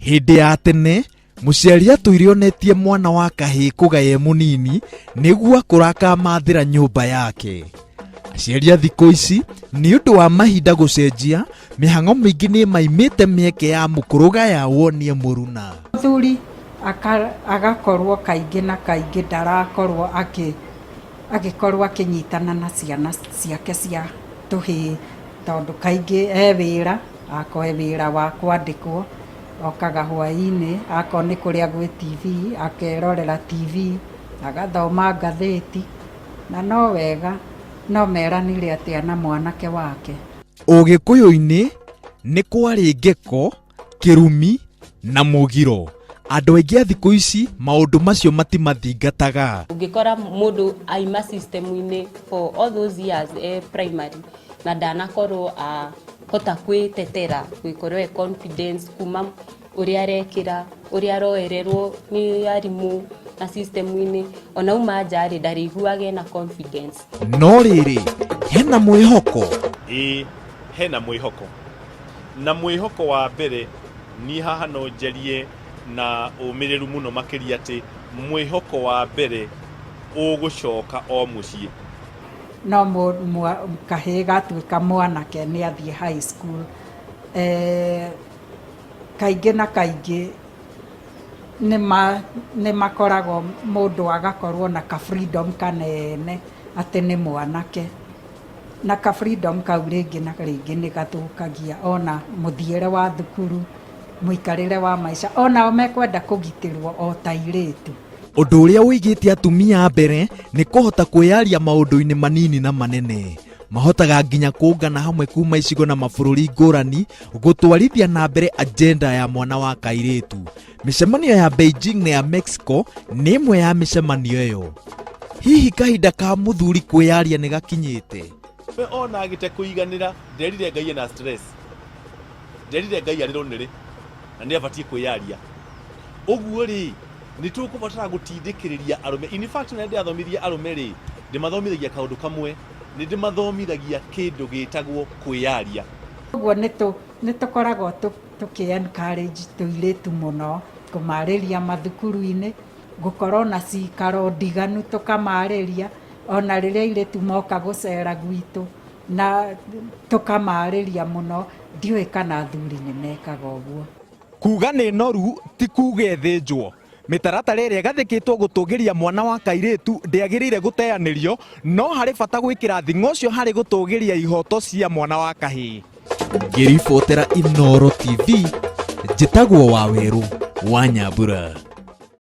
Hĩndĩ ya tene, mũciari atũire onetie mwana wa kahĩĩ kũgaya e mũnini nĩguo akũra akamathĩra nyũmba yake. Aciari a thikũ ici nĩ ũndũ wa mahinda gũcenjia, mĩhang'o mĩingĩ nĩ ĩmaimĩte mĩeke ya mũkũrũgaya wonie mũruna. Mũthuri agakorwo kaingĩ na kaingĩ ndarakorwo agĩkorwo akĩnyitana na ciana ciake cia tũhĩĩ, tondũ kaingĩ e wĩra, akorwo e wĩra wa kwandĩkwo, okaga hwaĩ-inĩ, akorwo nĩ kũrĩa gwĩ TV, akerorera TV, agathoma ngathĩti, na no wega no meranire atĩa na mwanake wake. Ũgĩkũyũ-inĩ nĩ kwarĩ ngeko, kĩrumi na mũgiro. Andũ aingĩ a thikũ ici maũndũ macio matimathingataga. Ũngĩkora mũndũ aima system-inĩ for all those years e primary na ndanakorwo ahota kwĩtetera, gũkorwo e confidence kuma ũrĩa arekĩra, ũrĩa aroererwo nĩ arimũ na system-inĩ, ona auma nja rĩ, ndarĩiguaga ena confidence. No rĩrĩ, hena mwĩhoko? Ĩĩ hena mwĩhoko. Na mwĩhoko wa mbere niĩ haha no njarie na ũmĩrĩru mũno makĩria atĩ mwĩhoko wa mbere ũgũcoka o mũciĩ. No kahĩĩ gatuĩka mwanake nĩ athiĩ high school, kaingĩ na kaingĩ nĩ makoragwo mũndũ agakorwo na ka freedom kanene atĩ nĩ mwanake. Na ka freedom kau rĩngĩ na rĩngĩ nĩ gathũkagia ona mũthiĩre wa thukuru, mũikarĩre wa maica, onao mekwenda kũgitĩrwo o ta airĩtu. Ũndũ ũrĩa ũigĩte atumia mbere nĩ kũhota kwĩyaria maũndũ-inĩ manini na manene. Mahotaga nginya kũngana hamwe kuma icigo na mabũrũri ngũrani gũtwarithia na mbere agenda ya mwana wa kairĩtu. Mĩcemanio ya Beijing na ya Mexico nĩ ĩmwe ya mĩcemanio ĩyo. Hihi kahinda ka mũthuri kwĩyaria nĩ gakinyĩte? We ona agĩte kũiganĩra nderire Ngai ena stress, nderire Ngai arĩ lonely na nĩ abatiĩ kwĩyaria. Ũguo rĩ, nĩ tũkũbatara gũtindĩkĩrĩria arũme. In fact, na ndĩrathomithia arũme rĩ, ndĩmathomithagia kaũndũ kamwe, nĩ ndĩmathomithagia kĩndũ gĩtagwo kwĩyaria. Ũguo nĩ tũkoragwo tũkĩ encourage tũirĩtu mũno, kũmarĩria mathukuru-inĩ, gũkorwo na cikaro ndiganu tũkamarĩria, ona rĩrĩa airĩtu moka gũcera gwitũ na tũkamarĩria mũno, ndiũĩ kana athuri nĩ mekaga ũguo. Kuga nĩ noru ti kuga ĩthĩnjwo. Mĩtaratara ĩrĩa ĩgathĩkĩtwo gũtũgĩria mwana wa kairĩtu ndĩagĩrĩire gũteanĩrio, no harĩ bata gwĩkĩra thing'a ũcio harĩ gũtũgĩria ihoto cia mwana wa kahĩĩ. Ngĩribotera Inooro TV, njĩtagwo Wawerũ wa Nyambura.